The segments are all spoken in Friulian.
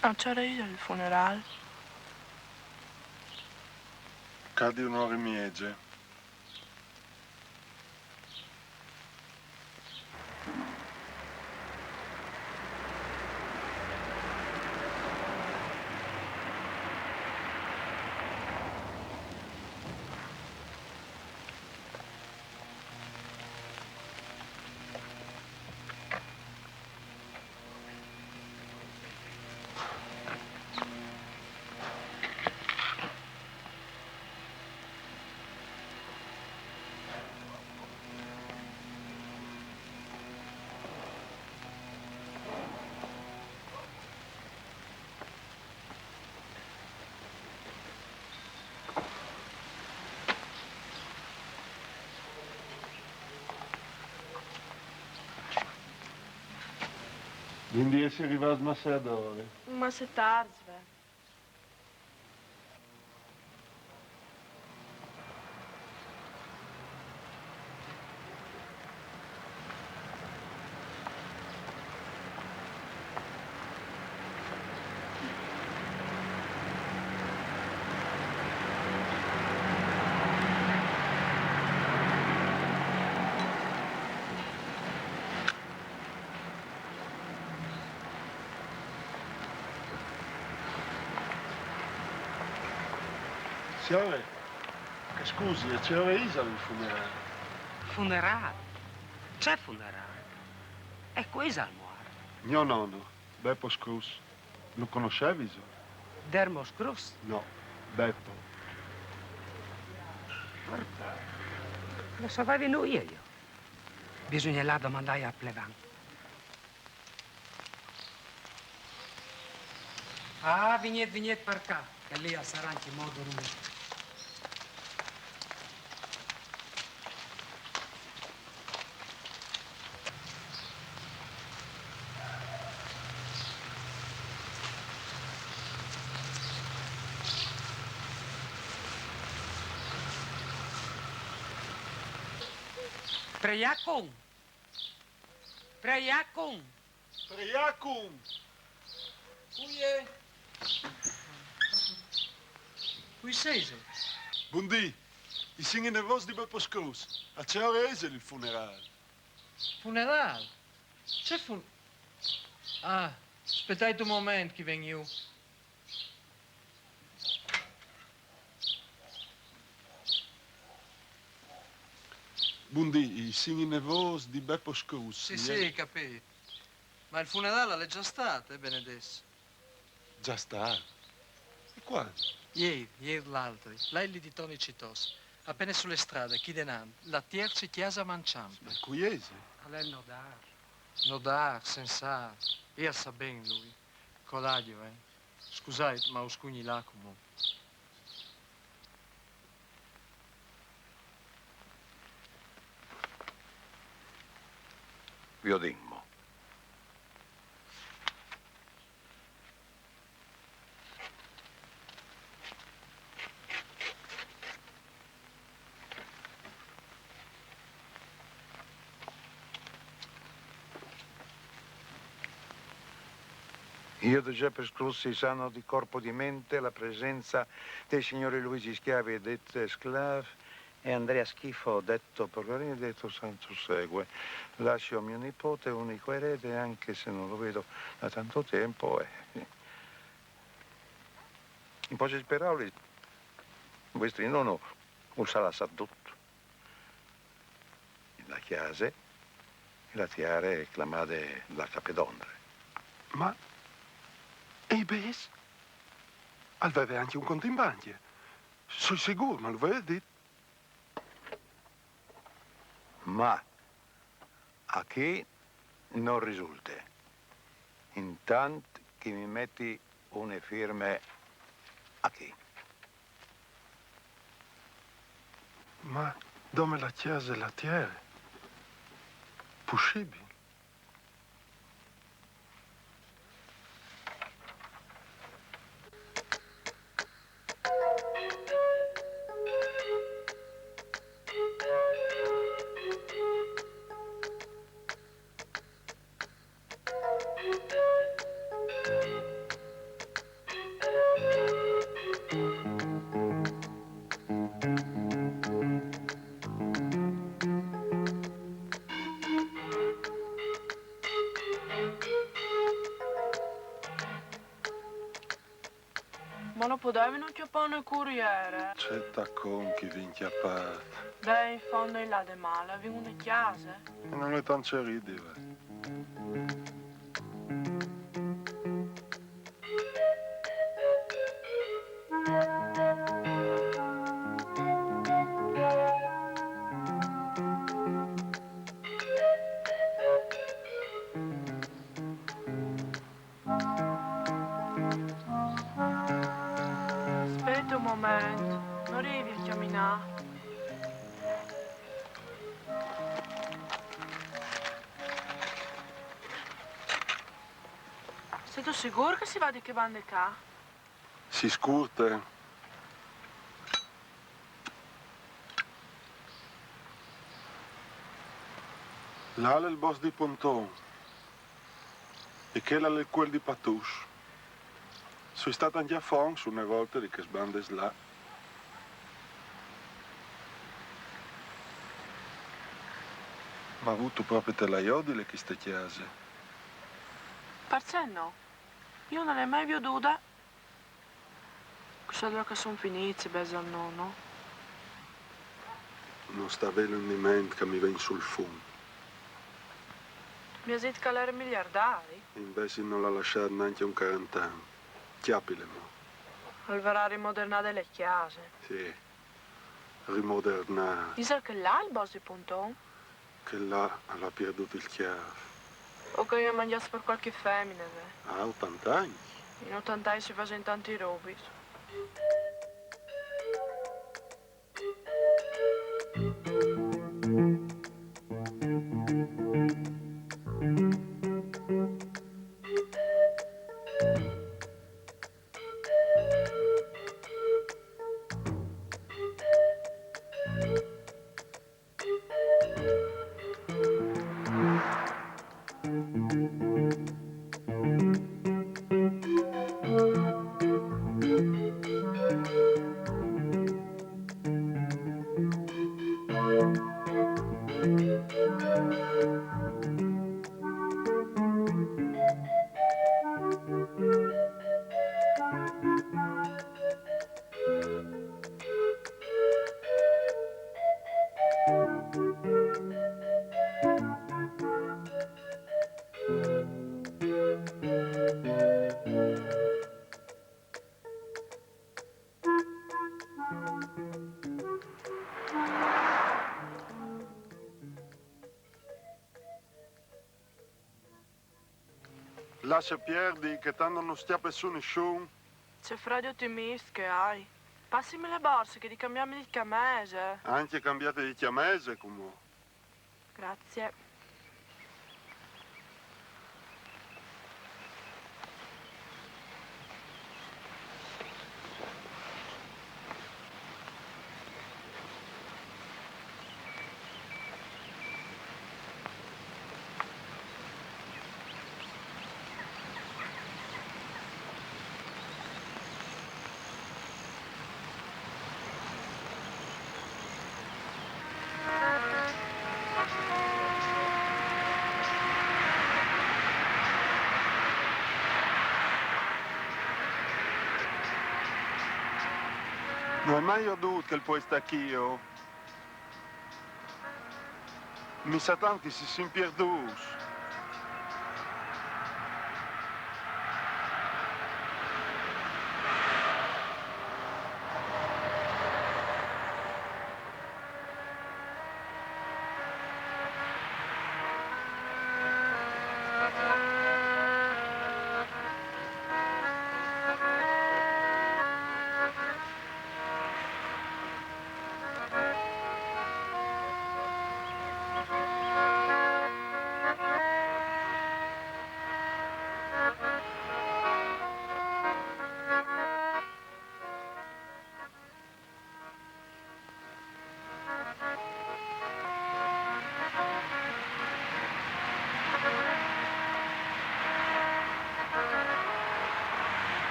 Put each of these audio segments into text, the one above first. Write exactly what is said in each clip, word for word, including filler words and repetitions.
A ce ore isal il funerâl? Ca di une ore e mieze. Vin di jessi rivâts masse adore. Masse tart, ve. Siore, che scusi, a ce ore isal il funerâl? Funerâl? Ce funerâl? E cui isal muart? Gno nono, Bepo Scrus. Lu conosceviso? Dermo Scrus? No, Bepo. Lu savevi nuie jo. Bisugne lâ a domandâi al plevan. Ah, vignît, vignît par ca, che li al sarà ancjemò a durmî. Preiacum! Preiacum! Preiacum! Cui je? Cui sêso? Bundì, i sin i nevôts di Bepo Scrus. A ce ore isal il funerâl? Funerâl? Ce fun... Ah, spietait un moment che i ven jù. Bundì, i sin i nevôts di Bepo Scrus. Sì, sì, capît. Ma il funerâl al è za stât, eh, benedets. Za stât? E cuant? Jêr, jêr l'altri, là il lit di Toni Citòs, a pene su la strade, chi denant, la tierce cjase a man çampe. Ma cui ise? Al è nodâr. Nodâr, sensât, e al sa ben lui. Coragjo, eh. Scusait, ma us cugni lâ cumò. Viodìn mo. Io, Giuseppe Scrus, sano di corpo e di mente la presenza dei signori Luigi Schiavi e Edith Sclav e Andrea Schifo, detto Porcarini, detto Santo Segue. Lascio a mio nipote, unico erede, anche se non lo vedo da tanto tempo, eh, in pochi paroli, vuestri nono us à lassât dut. La cjase e la tiere clamade la Capedondre. Ma e i bêçs? Al veve ancje un cont in bancje. Soi sigûr, ma lu veve dit. Ma achì nol risulte. Intant che mi meti une firme achì. Ma dome la cjase e la tiere? Pussibil? No podevino cjapâne curiere? Ce tacon che i vin cjapât. Beh, in fondo i là de mâl a vin une cjase. E no je tant ce ridi, ve. Spiete un moment, no rivi a cjaminâ. Sêstu sigûr che si va di chê bande ca? Si scurte. Là al è il bosc di Ponton. E chel al è cuel di Patùs. Soi stât ancje a fons une volte di chês bandes là. Ma vu tu propit te le ai odile cheste cjase? Parcè no? Jo no le ai mai viodude. Chissà dulà che a son finîts i bêçs dal nono. No sta vêlu in ment che mi ven sù il fum. Mi âs dit che al jere miliardari? Invezit nol à lassât nancje un carantan. Cjapile mo. Al varà rimodernade le cjase. Sì, rimodernade. Isal chel là il bosc di Ponton? Chel là al à pierdût il cjâf. O che i à mangjâts par cualchi femine, ve. Ah, otante agns? In otante agns si fasin tantis robis. Lasse pierdi, che tant no nus cjape sù nissun. Ce fradi otimist che i ai. Passimi le borse che i ai di cambiâmi di cjamese. Ancje cambiâti di cjamese, cumò. Grazie. No ai mai viodût chel puest chi, jo. Mi sa tant che si sin pierdûts.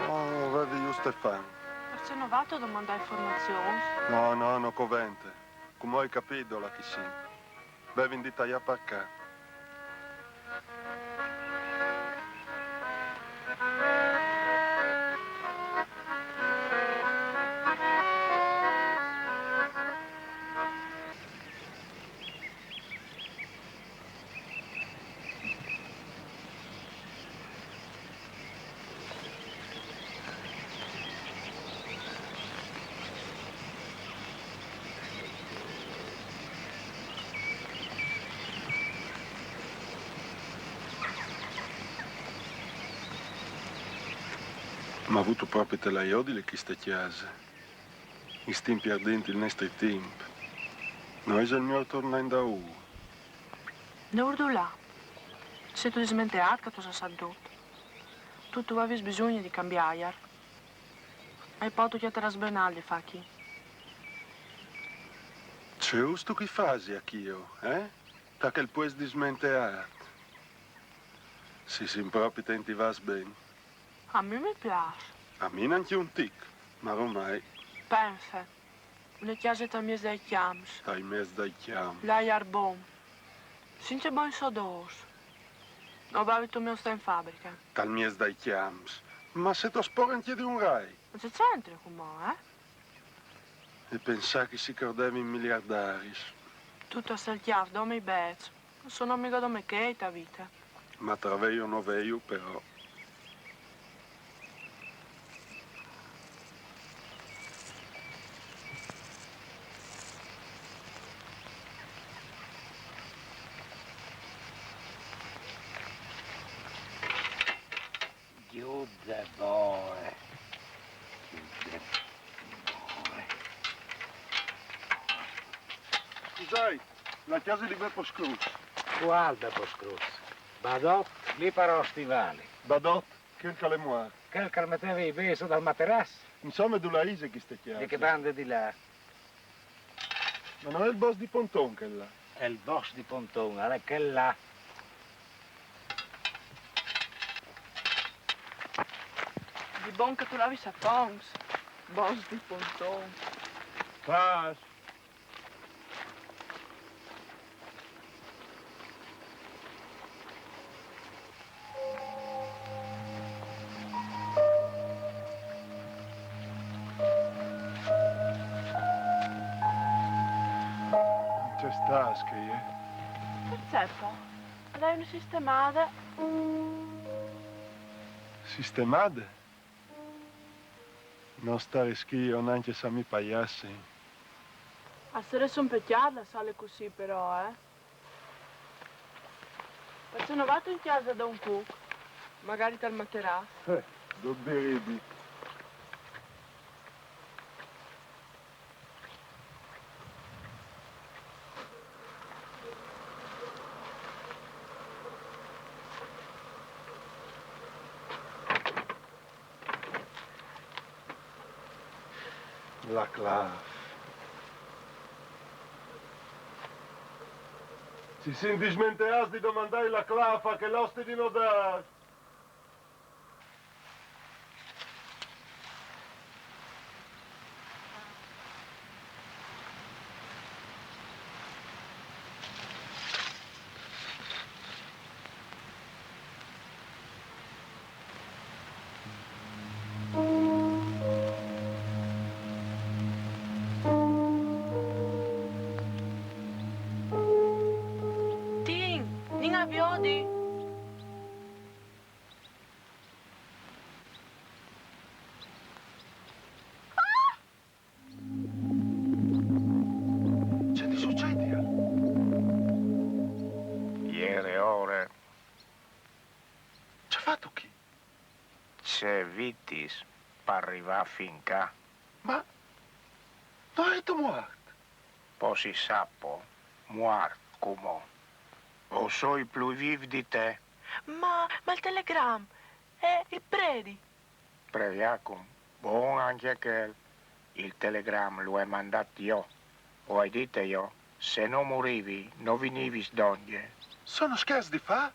Oh, vedi juste fam. Se no vâtu a domandâ informazions? No, no, no covente. Cumò o ai capît là chi sin. Vevin di taiâ par ca. Ma vûtu propit lâ a jodile cheste cjase? I stin pierdint il nestri timp. No ise il miôr tornâ indaûr? Daûr dulà? Sêstu dismenteât che tu sês santut? Tu, tu vevis bisugne di cambiâ aiar. E po tu cjatarâs ben alc di fâ chi. Ce vûstu che o fasi achì jo, eh? Ta chel puest dismenteât. Si sin propit intivâts ben. A mi mi plâs. A mi nancje un tic, ma ormai. Pense, une cjase tal mieç dai cjamps. Tal mieç dai cjamps. L'aiar bon. Cence bogns odôrs. O vevi tu miôr stâ in fabriche. Tal mieç dai cjamps. Ma se tu âs pôre ancje di un rai. Ma ce centre cumò, eh? E pensâ che si crodevin miliardaris. Tu tu âs il cjâf dome i bêçs. No sono migo dome chei ta vite. Ma tra vêju o no vêju, però. Gjut de boe. Gjut de boe. Scusait, la cjase di Bepo Scrûs. Cuâl Bepo Scrûs? Badot, li par Ostivali. Badot, chel che al è muart. Chel che al meteve i bêçs sot dal materàs. Insome, dulà ise cheste cjase? De chê bande di là. Ma no je il bosc di Ponton chel là? Al è il bosc di Ponton, al è chel là. Di bon che tu lavis a fonts, bosc di Ponton. Pas. Ce stâs che e je? Parcè po? Al è une sistemade. Sistemade? No starès chi jo nancje se a mi paiassin. Al sarès un pecjât lassâle cussì però, eh? Parcè no vâstu in cjase di Don Cuc? Magari tal materàs. Eh, dut di ridi. La claf. Si sin dismenteâts di domandâi la claf a chel oste di nodât. Tin, nin a viodi. Ce ti sucedial? Jere ore. Ce fâstu chi? Ce vitis par rivâ fin ca. Ma no êstu muart? Po si sa po, muart cumò. O soi plui vîf di te. Ma, ma il telegram e il predi? Pre Jacum, bon ancje chel. Il telegram lu ai mandât jo. O ai dite jo, se no murivi, no vinivis dongje. Sono scherçs di fâ?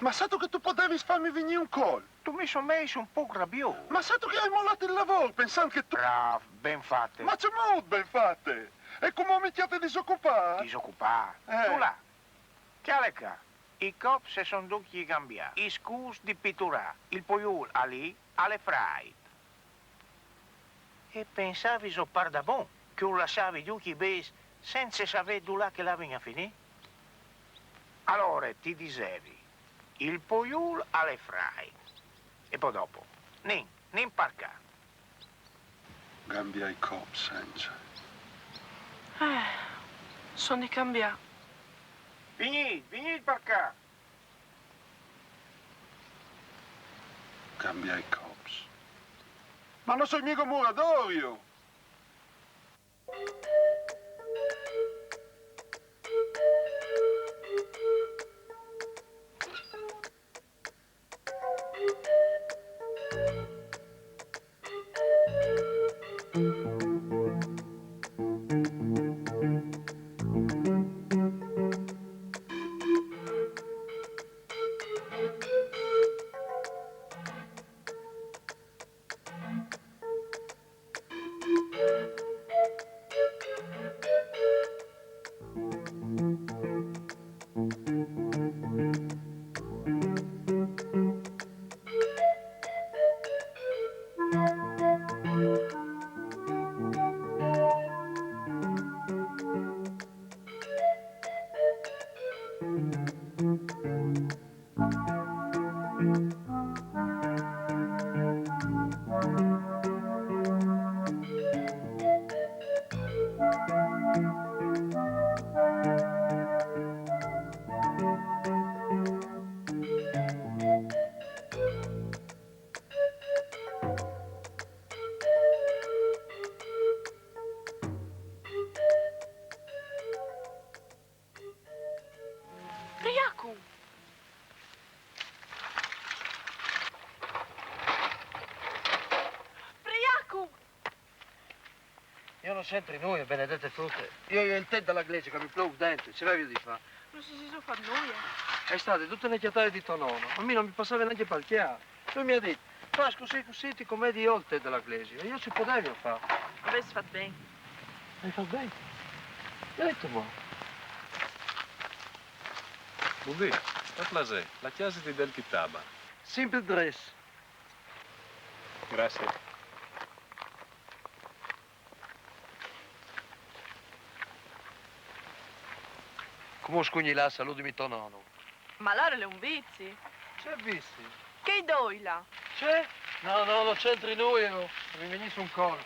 Ma sâstu che tu podevis fâmi vignî un colp? Tu mi sês mès un pôc rabiôs. Ma sâstu che o ai molât il lavôr pensant che tu... Brâf, ben fate. Ma cemût ben fate? E cumò mi cjati disocupât? Disocupât? Eh. Tu là. Cjale ca. I cops si son ducj cambiâts. I scûts di piturâ. Il poiûl al è lì, al è fràit. E pensaviso pardabon che o lassavi ducj i bêçs cence savê dulà che a lavin a finî? Alore ti disevi, il poiûl al è fràit. E po dopo, nin, nin par ca. Cambiâ i cops, cence. Eh, son di cambiâ. Vignît, vignît par ca. Cambiâ i cops. Ma no soi migo muradôr jo! Priacu! Priacu! Jo no centri nuie, benedete frute. Jo, jo, il tet de glesie che mi plôf dentri, ce vevi di fâ? No si sêso fat nuie. E je stade dute une cjatade di to nono, a mi no mi passave nancje pal cjâf. Lui mi à dit, fâs cussì, cussì, ti comedi jo il tet de glesie. E jo ce podevi fâ? O vês fat ben. O ai fat ben? Dîstu mo. Bundì, par plasê, la cjasiti del chitabar? Simpri dres. Graciis. Cumò scugni lâ a saludimi to nono. Ma alore al è un vizi. Ce vizi? Chei doi là. Ce? No, no, no centri nuie, no. Mi vignìs un colp.